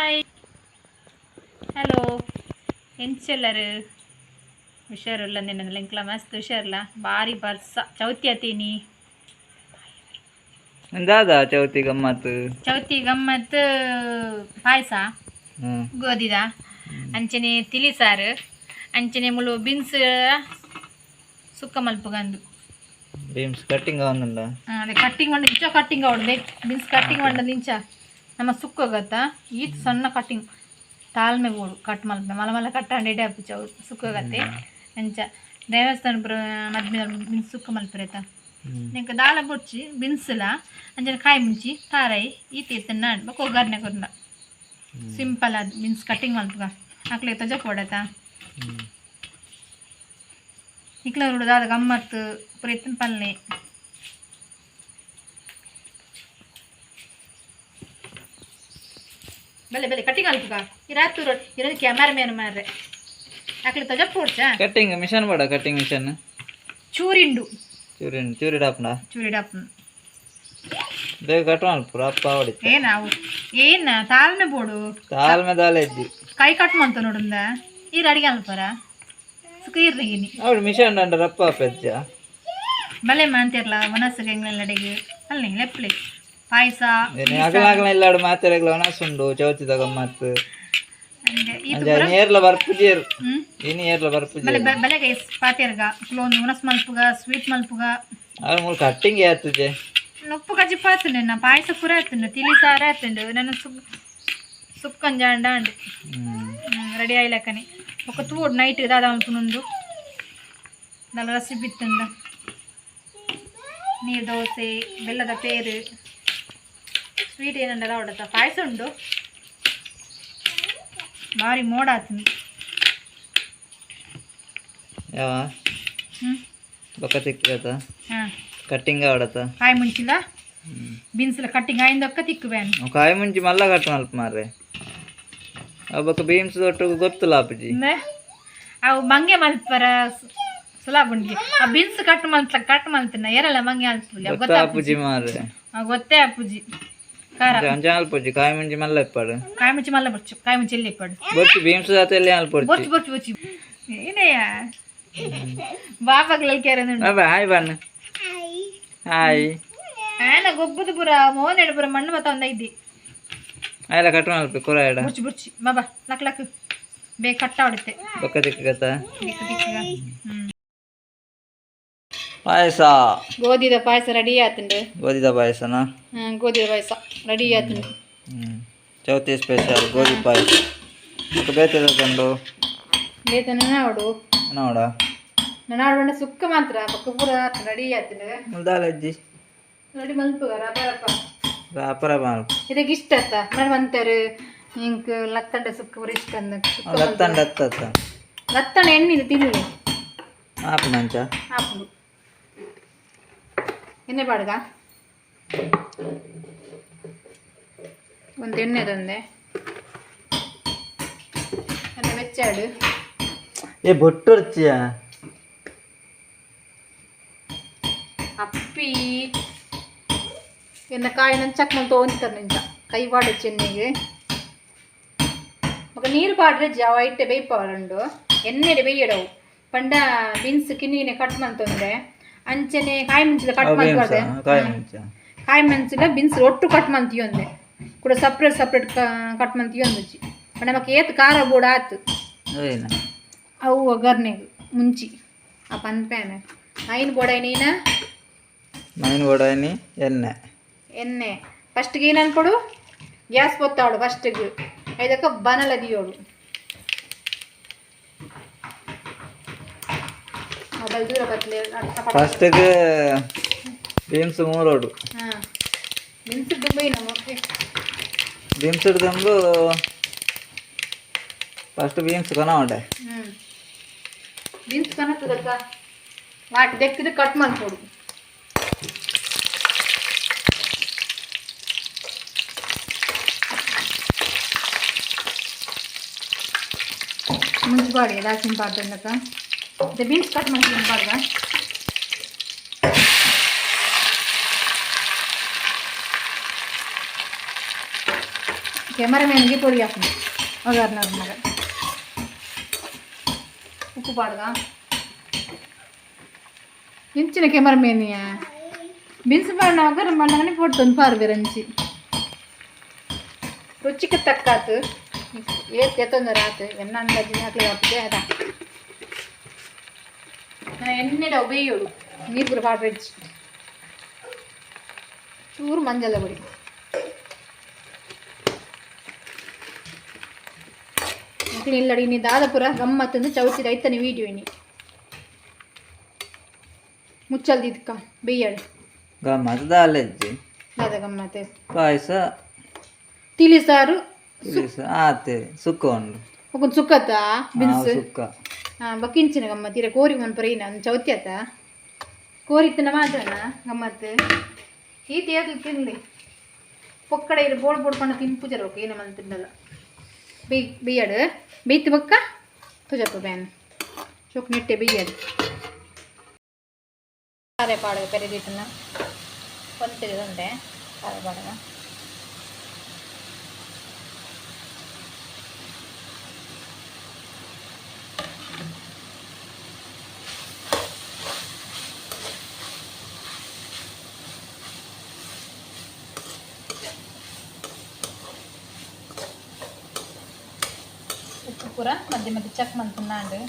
Hi hello ಎಂಚೆಲ್ಲರು ಹುಷಾರುಲ್ಲ ನಿನ್ನ ಲಿಂಕ್ಲ ಮಸ್ತ್ ಹುಷಾರಲ್ಲ ಬಾರಿ ಬರ್ಸ ಚೌತಿ ಅತೀನಿ. ದಾದಾ ಚೌತಿ ಗಮ್ಮತ್? ಚೌತಿ ಗಮ್ಮತ್ ಪಾಯಸ. ಗೋಧಿದ ಅಂಚನೆ ತಿಳಿ ಸಾರು, ಅಂಚನೆ ಮುಳು ಬೀನ್ಸ್ ಸುಕ್ಕ ಮಲ್ಪುಗಂದು. ಬೀನ್ಸ್ ಕಟ್ಟಿಂಗ್ ಒಂದುಂಡ? ಅದೇ ಕಟ್ಟಿಂಗ್ ಮಂಡ ಇಂಚ ಕಟ್ಟಿಂಗ್ ಅವಡ್ದೆ ಬೀನ್ಸ್ ಕಟ್ಟಿಂಗ್ ಮಂಡದ ಇಂಚ ನಮ್ಮ ಸುಕ್ಕ ಗೊತ್ತಾ, ಈತ್ ಸಣ್ಣ ಕಟ್ಟಿಂಗ್ ತಾಳ್ಮೆ ಬೋಡು. ಕಟ್ ಮಲ್ಪೆ ಮಲ ಮಲ್ಲ ಕಟ್ಟ ರೆಡಿ ಆಪು ಚೌ ಸುಕ್ಕ ಗತ್ತೆ. ಅಂಚ ದೇವಸ್ಥಾನ ಪೂರ ಮದ್ಮೆ ಬೀನ್ಸ್ ಸುಕ್ಕ ಮಲ್ಪುರೇತ. ನಿಂಕ ದಾಲ ಬೊಡ್ಚಿ, ಬಿನ್ಸ್ಲ ಅಂಚನೆ ಕಾಯಿ ಮುಂಚಿ ತಾರಾಯಿ ಈತ್ ಇತ್ತು ನಾಡ್ ಬೊಕ ಒಗ್ಗರಣೆ ಕೊರ್ನ ಸಿಂಪಲ್ ಅದು. Beans cutting ಮಲ್ಪುಗ ಅಕ್ಲೆ ತೊಜ ಪೋಡತ. ನಿಕ್ಲ ದಾದ ಗಮ್ಮತ್ತು ಪೂರ ಇತ್ತಿನ ಪಲ್ಲೆ? ಬಲೆ ಬಲೆ ಕಟ್ಟಿಂಗ್ ಅಲ್ಪುಗ ಈ ರಾತ್ರಿ ಇರೋದು ಕ್ಯಾಮರಾ ಮೇನ್ ಮಾರ್ರೆ ಅಕ್ಲೆ ತೊಜ ಪೋಡ್ಚಾ. ಕಟ್ಟಿಂಗ್ ಮಿಷನ್ ಬೇಡ, ಕಟ್ಟಿಂಗ್ ಮಿಷನ್. ಚೂರಿಂಡು. ಚೂರಿ ಚೂರಿ ಡಾಪ್ನ. ಚೂರಿ ಡಾಪ್. ಬೇಗ ಕಟ್ ಮಲ್ಪುರ ಅಪ್ಪ ಹೊಡಿತ. ಏನಾವು ಏನ ತಾಳ್ಮೆ ಬೋಡು. ತಾಳ್ಮೆ ದಾಲ ಇದ್ದಿ. ಕೈ ಕಟ್ ಮಾಡ್ತ ನೋಡುಂದ ಈರ್ ಅಡಿಗೆ ಅಲ್ಪರ ಸುಖ ಇರ್ರಿಗಿನಿ. ಅವ್ರು ಮಿಷನ್ ಅಂಡರ್ ಅಪ್ಪ ಪೆಜ್ಜ. ಬಲೆ ಮಾಡ್ತಿರ್ಲ ಮನಸ್ಸಿಗೆ ಎಂಗ್ಲೆಲ್ಲ ಅಡಿಗೆ ಅಲ್ಲಿ ಲೆಪ್ಲೆ ಪಾಯಸ. ಅಗಲ ಅಗಲ ಇಲ್ಲಾಡು ಮಾತೆರೆಗ್ಲ ಒಣಸುಂಡು ಚೌತಿದ ಗಮ್ಮತ್. ಹಂಗೆ ಈತು. ಅಂಚ ನೇರ್ಲ ಬರ್ಪುಜೇರು. ಇನಿ ಏರ್ಲ ಬಲೆ. ಬರ್ಪುಜೇರು. ಬಲೆ ಗೈಸ್ ಪಾತೆರ್ಗ ಕ್ಲೋನ್ ಉಣಸ್ ಮಲ್ಪುಗ, ಸ್ವೀಟ್ ಮಲ್ಪುಗ. ಅವ್ರು ಮೂಲು ಕಟ್ಟಿಂಗ್ ಆತುಜೆ. ನೊಪ್ಪು ಕಜ್ಜಿ ಪಾತುಂಡು ನನ್ನ ಪಾಯಸ ಪೂರ ಆತುಂಡು, ತಿಳಿ ಸಾರು ಆತುಂಡು, ನನ್ನ ಸುಕ್ ಸುಕ್ಕಂಜಾಂಡ ಅಂಡು. ರೆಡಿ ಆಯ್ಲಕ್ಕನೆ ఒక ತೂಡು ನೈಟ್ ದಾದ ಮಲ್ಪುನುಂಡು ದಾಲ ರೆಸಿಪಿ ಇತ್ತುಂಡ ನೀರು ದೋಸೆ, ಬೆಲ್ಲದ ಪೇರು, ಸ್ವೀಟ್ ಏನಂಡಲ ಹೊಡತ ಪಾಯಸ ಉಂಡು. ಭಾರಿ ಮೋಡ ಆತುಂಡು. ಯಾವ? ಬೊಕ್ಕ ತಿಕ್ಕತ. ಹಾಂ. ಕಟ್ಟಿಂಗ್ ಆವಡತ. ಕಾಯಿ ಮುಂಚಿಲ ಬೀನ್ಸ್ಲ ಕಟ್ಟಿಂಗ್ ಆಯಿಂದೊಕ್ಕ ತಿಕ್ಕು ಬ್ಯಾನ್. ಕಾಯಿ ಮುಂಚಿ ಮಲ್ಲ ಕಟ್ ಮಲ್ಪ ಮಾರ್ರೆ, ಅವು ಬೊಕ್ಕ ಬೀನ್ಸ್ ಒಟ್ಟು ಗೊತ್ತಲ್ಲ ಆಪುಜಿ. ಅವು ಮಂಗೆ ಮಲ್ಪರ ಸುಲಾಬ್ ಉಂಡಿ. ಆ ಬೀನ್ಸ್ ಕಟ್ ಮಲ್ತ ಕಟ್ ಮಲ್ತಿನ ಏರಲ್ಲ ಮಂಗೆ ಅಲ್ಪುಲಿ. ಗೊತ್ತಾಪುಜಿ ಮಾರ್ರೆ. ಗೊತ್ತೇ ಆಪುಜಿ ಖಾರ. ಅಂಚ ಅಲ್ಪುಜಿ, ಕಾಯಿ ಮುಂಚಿ ಮಲ್ಲ ಇಪ್ಪಾಡು. ಕಾಯಿ ಮುಂಚಿ ಮಲ್ಲ ಬೊಚ್ಚು, ಕಾಯಿ ಮುಂಚಿ ಎಲ್ಲಿ ಇಪ್ಪಾಡು. ಬೊಚ್ಚು ಬೀನ್ಸ್ ಜಾತೆಲ್ಲಿ ಅಲ್ಪೊಡ್ಚಿ. ಬೊಚ್ಚು ಬೊಚ್ಚು ಬೊಚ್ಚು ಏನೆಯ ಬಾಬಾಗ್ಲಲ್ಲಿ ಕೇರನುಂಡು. ಬಾಬಾ ಹಾಯ್ ಬಣ್ಣ ಹಾಯ್. ಆನ ಗೊಬ್ಬದ ಪೂರ ಮೋನ್ ಪೂರ ಮಣ್ಣು ಮತ್ತ ಒಂದ ಇದ್ದಿ. ಆಯ್ಲ ಕಟ್ ಮಲ್ಪ ಕುರಾಯಡ. ಬುರ್ಚಿ ಬುರ್ಚಿ ಬಾಬಾ ಲಕ್ ಲಕ್ ಬೇಗ ಕಟ್ಟ ಹೊಡಿತೆ. ಬೊಕ್ಕ ತಿಕ್ಕತ. ದಿಕ್ಕು ದಿಕ್ಕಗ. ಪಾಯಸ. ಗೋಧಿದ ಪಾಯಸ ರೆಡಿ ಆತುಂಡು. ಗೋಧಿದ ಪಾಯಸನಾ? ಗೋಧಿದ ಪಾಯಸ ರೆಡಿ ಆತುಂಡು. ಚೌತಿ ಸ್ಪೆಷಲ್ ಗೋಧಿ ಪಾಯಸ. ಬೊಕ್ಕ ಬೇತೆ ತಂಡು? ಬೇತನ ನಾಡು. ನೋಡ. ನಾಡು ಬಣ್ಣ ಸುಕ್ಕ ಮಾತ್ರ ಬೊಕ್ಕ ಪೂರ ರೆಡಿ ಆತುಂಡು. ಮುಲ್ದಾಲ ಅಜ್ಜಿ. ರೆಡಿ ಮಲ್ಪುಗ ರಪ ರಪ. ಅಪರ ಮಲ್ಪ. ಇದಕ್ಕೆ ಇಷ್ಟ ಅತ್ತ ಮರ ಮಂತಾರೆ ಇಂಕ್ ಲತ್ತಂಡೆ ಸುಕ್ಕ ಪೂರ ಇಷ್ಟ ಅಂದ ಸುಕ್ಕ. ಲತ್ತಂಡ ಅತ್ತ. ಲತ್ತಂಡೆ ಎಣ್ಣೆ ತಿನ್ನುವೆ. ಆಪುನಂಚ. ಆಪುಂಡು, ಎಣ್ಣೆ ಬಾಡ್ಗ ಒಂದು ಎಣ್ಣೆ ತಂದೆ ಎಣ್ಣೆ ಬೆಚ್ಚಾಡು. ಏ ಬೊಟ್ಟುರ್ಚಿಯ. ಅಪ್ಪಿ ಎನ್ನ ಕಾಯಿ ನನ್ನ ಚಕ್ ಮಂತ ತೋಂತಾರೆ ನಿಂಚ ಕೈ ಬಾಡಚ್ಚು ಎಣ್ಣೆಗೆ. ఒక ನೀರು ಪಾಡ್ರೆ ಜಾವ ಇಟ್ಟೆ ಬೇಯ್ಪವರುಂಡು ಎಣ್ಣೆಡೆ ಬೇಯ್ಯಡವು ಪಂಡ ಬೀನ್ಸ್ ಕಿನ್ನಿ ಕಟ್ ಮಂತಂದ್ರೆ ಅಂಚನೆ ಕಾಯಿ ಮುಂಚಿದ ಕಟ್ ಮಂತದೆ. ಕಾಯಿ ಮುಂಚ. ಕಾಯಿ ಮೆಣಸಿನ ಬೀನ್ಸ್ ಒಟ್ಟು ಕಟ್ ಮಂತಿಯೊಂದೆ ಕೂಡ ಸಪ್ರೇಟ್ ಸಪ್ರೇಟ್ ಕಟ್ ಮಂತಿಯೊಂದುಜಿ. ಪಂಡ ನಮಕ್ ಏತ್ ಖಾರ ಬೋಡ ಆತು. ಏನ? ಅವು ಒಗ್ಗರ್ಣೆಗ್ ಮುಂಚಿ ಆ ಪನ್ಪೇನೆ ಐನ್ ಬೋಡ ನೀನ. ಮೈನ್ ಬೋಡಾಯ್ನಿ ಎಣ್ಣೆ. ಎಣ್ಣೆ ಫಸ್ಟ್ಗೆ ಏನು ಅನ್ಕೊಡು, ಗ್ಯಾಸ್ ಬೊತ್ತಾಡು ಫಸ್ಟಿಗೆ, ಐದಕ್ಕ ಬನಲ ದಿಯೋಡು. ಮೊಬೈಲ್ ದೂರ ಬತ್ತಲೆ. ಫಸ್ಟಿಗೆ ಬೀನ್ಸ್ ಮೂರೋಡು. ಹಾಂ, ಬೀನ್ಸ್ ದುಂಬೈ ನಮ್ಮ. ಬೀನ್ಸ್ ಹಿಡ್ದಂಬು ಫಸ್ಟ್ ಬೀನ್ಸ್ ಕೊನ ಉಂಡೆ. ಹ್ಞೂ, ಬೀನ್ಸ್ ಕನತ್ತದಕ್ಕ ವಾಟ್ ದೆಕ್ಕಿದ ಕಟ್ ಮಾಡ್ಕೊಡು. ಮುಂಚೆ ಬಾಡಿ ದಾಸಿನ ಪಾಡ್ದಕ್ಕ ಬೀನ್ಸ್ ಕಟ್ ಮಾಡ್ತೀನಿ ಬಾಡ್ಗ. ಕೆಮರಾಮ್ಯಾನ್ಗೆ ಪೊಡಿ ಹಾಕ್ನಿ ಒಗರ್ನ ಮಗ ಉಪ್ಪು ಪಾಡ್ಗ ಇಂಚಿನ ಕೆಮರಾಮ್ಯಾನಿಯ ಬಿನ್ಸ್ ಪಾಡ್ನ ಒಗರ್ ಮಣ್ಣಗನೆ ಪೊಡ್ತೊಂದು ಪಾರು ಬೆರಂಚಿ ರುಚಿಗೆ ತಕ್ಕಾತು ಏತ್ ಎತ್ತೊಂದು ರಾತ್ ಎನ್ನ ಅಂದಾಜು ಹಾಕ್ಲಿ ಹಾಕಿದೆ ಅದ ನಾನು ಎಣ್ಣೆಡ ಬೇಯೋಡು ನೀರು ಪೂರ ಪಾಡ್ರೆಜ್ಜಿ ಚೂರು ಮಂಜಲ ಪುಡಿ ಇಲ್ಲಡಿ ನೀ ದಾದಪುರ ಗಮ್ಮತ್ತಂದು ಚೌತಿ ರೈತನ ವೀಡಿಯೋ ಇನಿ ಮುಚ್ಚಲ್ದಿದ್ಕ ಬೇಯಡು ಗಮ್ಮತ್ತು ದಾಲೆಜ್ಜಿ ದಾದ ಗಮ್ಮತ್ತೆ ಪಾಯಸ ತಿಳಿ ಸಾರು ತಿಳಿಸ ಆತೆ ಸುಕ್ಕ ಉಂಡು ಒಂದು ಸುಕ್ಕತ್ತ ಬಿನ್ಸ್ ಸುಕ್ಕ ಬಕ್ಕಿಂಚಿನ ಗಮ್ಮತ್ ಇರ ಕೋರಿ ಮನ್ಪುರ ಏನ ಒಂದು ಚೌತಿ ಆತ ಕೋರಿ ತಿನ್ನ ಮಾತ್ರನ ಗಮ್ಮತ್ತು ಈ ತೇರ್ಲಿ ತಿನ್ಲಿ ಪೊಕ್ಕಡೆ ಇರು ಬೋಳ್ ಬೋಡ್ಕೊಂಡು ತಿನ್ ಪೂಜಾರ ಏನು ಮನ್ ತಿನ್ನಲ್ಲ ಬೇಯ್ ಬೇಯಡು ಬೇಯ್ತು ಬಕ್ಕ ತುಜಪ್ಪ ಬ್ಯಾನ್ ಚೊಕ್ ನೆಟ್ಟೆ ಬೇಯಡು ಕಾರೆ ಪಾಡಗ ಪೆರಿದೀತನ ಕೊಂತಿರುಂಡೆ ಕಾರೆ ಪಾಡಗ ಉಪ್ಪು ಪೂರ ಮಧ್ಯೆ ಮಧ್ಯೆ ಚೆಕ್ ಮಂತುన్నాಂಡು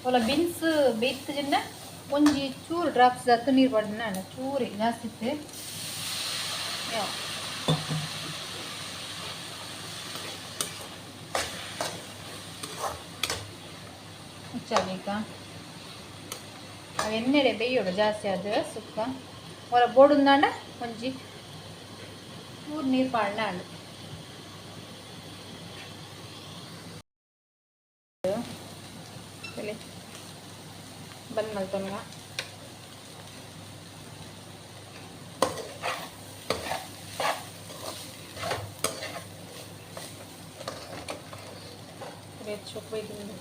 ಒಲ ಬೀನ್ಸ್ ಬೇಯ್ತು ಜಿನ್ನ ಒಂಜಿ ಚೂರು ಡ್ರಾಪ್ಸ್ ದತ್ತು ನೀರು ಪಾಡ್ದಿನ ಚೂರಿ ಜಾಸ್ತಿ ಇತ್ತು ಯಾವ ಮುಚ್ಚಾಲೀಗ ಅವು ಎಣ್ಣೆಡೆ ಬೇಯೋಡು ಜಾಸ್ತಿ ಅದು ಸುಕ್ಕ ಒಲ ಬೋಡುಂದಾಂಡ ಒಂಜಿ ಚೂರು ನೀರು ಪಾಡ್ನ ಬಂದ್ ಮಲ್ತೊನ್ಗ ಚೊಕ್ ಬೈದಿಂದು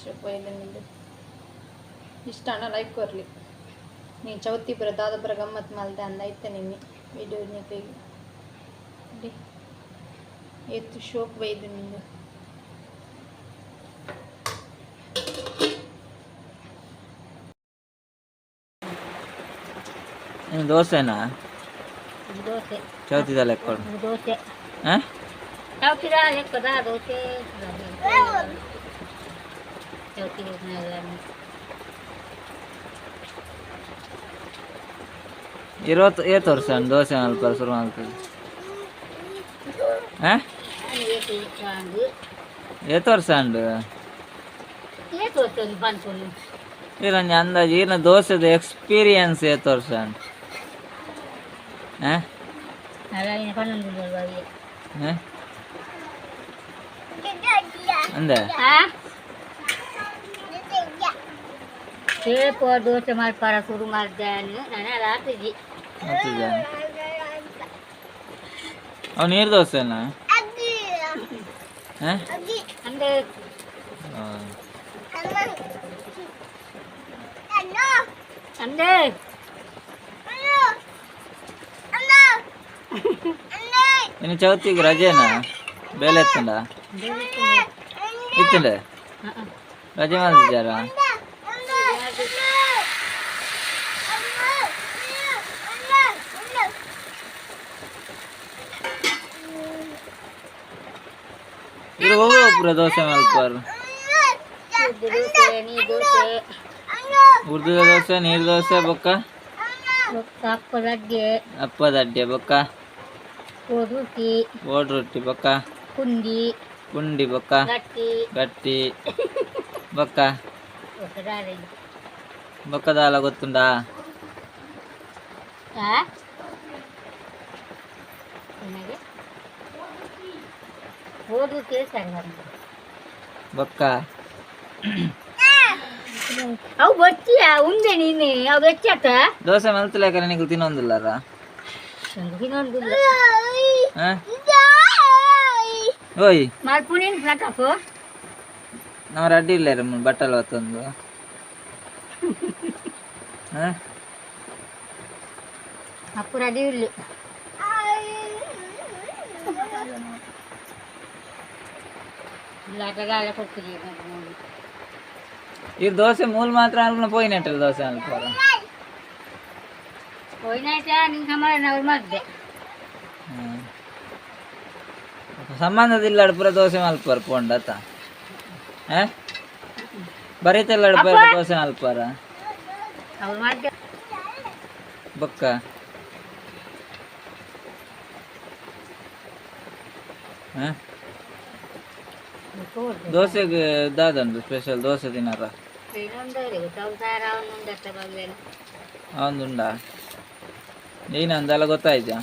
ಚೊಕ್ ಇಷ್ಟ ಅಣ್ಣ ಲೈಕ್ ಕೊರ್ಲಿ ನೀ ಚೌತಿ ಪುರ ದಾದಪುರ ಗಮ್ಮತ್ ಮಲ್ದೆ ಅಂದ ಐತೆ ನಿನ್ನೆ ವಿಡಿಯೋ ಎತ್ತು ಶೋಕ್ ಬೈದು ನಿಂದು ಇನ್ನು ದೋಸೆನಾ ದೋಸೆ ಚೌತಿದ ಲೆಕ್ಕ ದೋಸೆ ಹಾಂ ಚೌತಿದ ಲೆಕ್ಕದ ದೋಸೆ ಚೌತಿ ಇರುವತ್ತು ಏತ್ ವರ್ಷ ದೋಸೆ ಮಲ್ಪ ಶುರು ಮಾಡ್ತದೆ ಹಾಂ ಏತ್ ವರ್ಷ ಉಂಡು ಏತ್ ವರ್ಷ ಬಂತು ಈರೊಂಜಿ ಅಂದಾಜು ಈರ್ನ ದೋಸೆದ ಎಕ್ಸ್ಪೀರಿಯನ್ಸ್ ಏತ್ ವರ್ಷ ಉಂಡು ಹಾಂ ಅಲ್ಲ ಪನ್ನೊಂದು ಹಾಂ ಅಂದೆ ಸೇಪು ದೋಸೆ ಮಾಡ್ಪಾರ ಶುರು ಮಾಡ್ದೆ ನಾನು ರಾತ್ರಿ ಹತ್ತಿದ ಅವು ನೀರು ದೋಸೆನಾ ಹಾಂ ಅಂದ್ರೆ ಅಂದ್ರೆ ಇನ್ನು ಚೌತಿಗೆ ರಜೆನಾ ಬೇಲೆ ಎತ್ತಂಡ ಇತ್ತಂಡೆ ರಜೆ ಮಾಡ್ತಿದ್ದಾರಾ ಇದು ಒಬ್ಬೊಬ್ರು ದೋಸೆ ಮಲ್ಪಾರು ದೋಸೆ ನೀರು ದೋಸೆ ಉರ್ದುದ ದೋಸೆ ನೀರು ದೋಸೆ ಬೊಕ್ಕ ಅಪ್ಪದ ಅಡ್ಗೆ ಅಪ್ಪದ ಅಡ್ಡೆ ಬೊಕ್ಕ ರೊಟ್ಟಿ ಓಡ್ ರೊಟ್ಟಿ ಬೊಕ್ಕ ಪುಂಡಿ ಪುಂಡಿ ಬೊಕ್ಕ ಗಟ್ಟಿ ಗಟ್ಟಿ ಬೊಕ್ಕ ಹೊಸದಾರಿ ಬೊಕ್ಕದಾಲ ಗೊತ್ತುಂಡಾ ಆ ಏನಾಗೆ ಓದು ಕೇಳ್ತಾರೆ ಬೊಕ್ಕ ಅವು ಬರ್ತೀಯ ಉಂಡೆ ನೀನು ಅವು ಹೆಚ್ಚಾತ ದೋಸೆ ಮಲ್ತಲೇಕರೆ ನಿಂಗೆ ತಿನ್ನೊಂದಿಲ್ಲಾರ ಇನ್ನೊಂದು. ಹಾಂ, ಓಯ್. ಮಲ್ಪುನಿ ಪ್ರತಾಪ್. ನಾವು ರೆಡ್ಡಿ ಇಲ್ಲ, ಬಟ್ಟಲ್ ಹೊತ್ತೊಂದು. ಹಾಂ. ಅಪ್ಪು ರೆಡಿ ಇಲ್ಲ. ಇಲ್ಲ, ಆಟಗಾಲ ಕೊಡ್ತೀವಿ. ಈ ದೋಸೆ ಮೂಲ ಮಾತ್ರ ಅಲ್ಪ ಪೋಯಿನಟ್ಟಲ್ಲ ದೋಸೆ ಅಲ್ಪ. ಹೋಯ್ನಾಯ್ತಾ ನಿನ್ ಸಮಾಧಾನ ಅವ್ರು ಮದ್ದೆ. ಸಂಬಂಧದಿಲ್ಲ, ಪೂರ ದೋಸೆ ಮಲ್ಪರ್ ಪೋಂಡ ಅತ್ತ. ಆ ಬರೀತೆಲ್ಲ ದೋಸೆ ಮಲ್ಪರ. ಅವ್ರು ಮದ್ದೆ. ಬೊಕ್ಕ ಆ? ದೋಸೆಗೆ ದಾದಂಡು ಸ್ಪೆಷಲ್ ದೋಸೆ ತಿನ್ನರ. ಇನ್ನೊಂದು ಸಂಸಾರ ಅವನೊಂದು ಬಂದೇನು. ಅವೊಂದುಂಡ ಏನಂದೆಲ್ಲ ಗೊತ್ತಾಯ್ತಾ?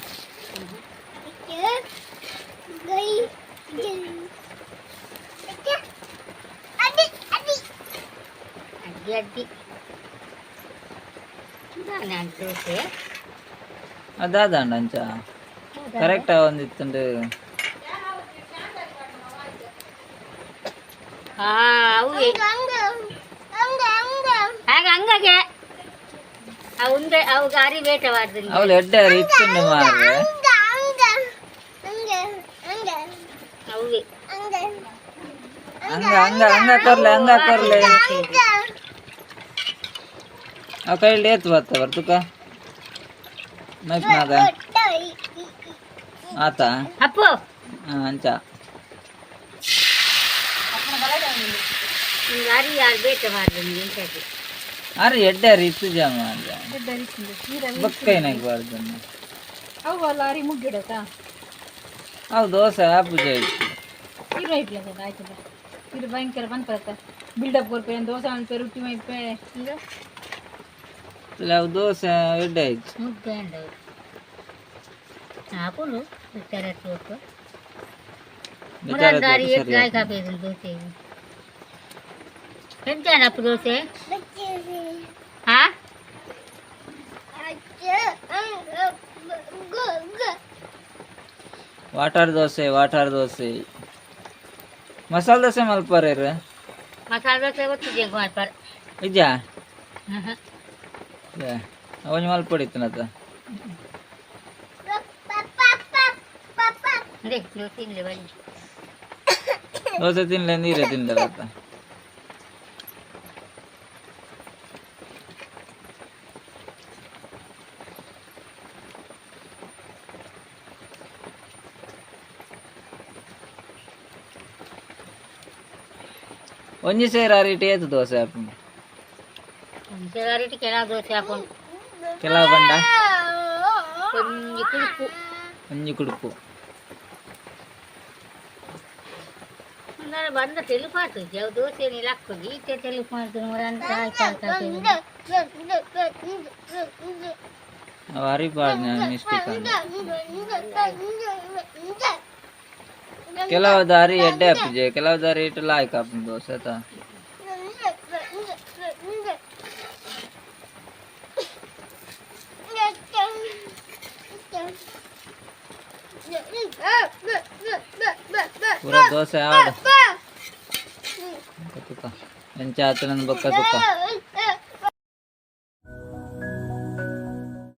ಅಡ್ಡಿ ಅಡ್ಡಿ ನಾನು ದೋಸೆ. ಅದಾದಂಡ ಅಂಚ ಕರೆಕ್ಟ್ ಒಂದಿತ್ತುಂಡು. ಹಾ, ಅವು ಆಗ ಹಂಗಾಗೆ ಅವು ಉಂಡೆ ಅವು ಗಾರಿ ಬೇಟವಾಡ್ದು. ಅವಳು ಎಡ್ಡೆ ಇತ್ತುಂಡು ಮಾರ್ರೆ. ಅವುವೆ. ಹಂಗ ಹಂಗ ಹಂಗ ಕೊರ್ಲೆ, ಹಂಗ ಕೊರ್ಲೆ. ಅವ್ ಕೈಲಿ ಏತ್ ಬತ್ತ ಬರ್ತುಕ ಮೈಪ್ನಾಗ ಆತ. ಅಪ್ಪು. ಹಾ, ಅಂಚ. ಗಾರಿ ಯಾರು ಬೇಟ ಮಾಡ್ದು ಎಂತದ್ದು? ಅರೆ, ಎಡ್ಡೆ ಇತ್ತು ಜಾಮ ಬೊಕ್ಕ ಏನಾಗಬಾರ್ದು. ಅವು ಅಲ್ಲ ಅರಿ ಮುಗ್ಗಿಡತ್ತಾ. ಅವು ದೋಸೆ ಆಪುಜ ಇತ್ತು. ಇರು ಐಪ್ಲ ಆಯ್ತದ, ಇದು ಭಯಂಕರ ಬಂದ್ ಬರುತ್ತೆ. ಬಿಲ್ಡಪ್ ಕೊರ್ಪೆ, ದೋಸೆ ಅನ್ಪೆ, ರೊಟ್ಟಿ ಮೈಪೆ ಈಗ. ಇಲ್ಲ, ಅವು ದೋಸೆ ಎಡ್ಡೆ ಆಯ್ತು. ಮುದ್ದೆ ಅಂಡವು ಹಾಕೊಂಡು ವಿಚಾರ ತೋಟು. ವಿಚಾರ ಮುರಾದಾರಿ. ಸರಿ. ಕಾಯಿ ಕಾಪಿ ದೋಸೆ ಎಂತ ದೋಸೆ? ಹಾ. Water dosa, water dosa, masala dosa ಮಲ್ಪರೇರು. ಮಸಾಲೆ ದೋಸೆ ಗೊತ್ತಿದೆ ಮಾಡ್ತಾರೆ. ಇದ್ಯಾ? ಒಂಜಿ ಮಲ್ಪಡಿತ್ತನತ. ಅದೇ ದೋಸೆ ಇಲ್ಲ ಬನ್ನಿ. ದೋಸೆ ತಿನ್ಲೆ, ನೀರೇ ತಿನ್ಲೆ ಗೊತ್ತ. ಒಂಜಿ ಸೇರ್ ಆ ರೀತಿ ಏತು ದೋಸೆ ಆಪುಂಡು? ಒಂದು ರೀತಿ ಕೆಲವು ದೋಸೆ ಹಾಕೊಂಡು. ಕೆಲವು ಬಂಡ. ಒಂಜಿ ಕುಡುಪು. ಒಂಜಿ ಕುಡುಪು. ನಾನು ಬಂದ ತೆಲುಪು ಹಾಕುದು ಅವು ದೋಸೆ ನೀರು ಹಾಕುದು ಈಚೆ ತೆಲುಪು ಮಾಡ್ತೀನಿ ಅಂತ ಆಯ್ತು. ಅವು ಅರಿಪಾಡ್ನ ಮಿಸ್ಟೇಕ್. ಕೆಲವು ದಾರಿ ಎಡ್ಡೆ ಆಪುಜೆ, ಕೆಲವು ದಾರಿ ಇಟ್ಟು ಲಾಯ್ಕ್ ಆಪುಂಡು ದೋಸೆ ಆತ. ಪೂರ ದೋಸೆ ಆವಡ ತುಕ ಎಂಚ ಆತನ ಬೊಕ್ಕ ತುಕ.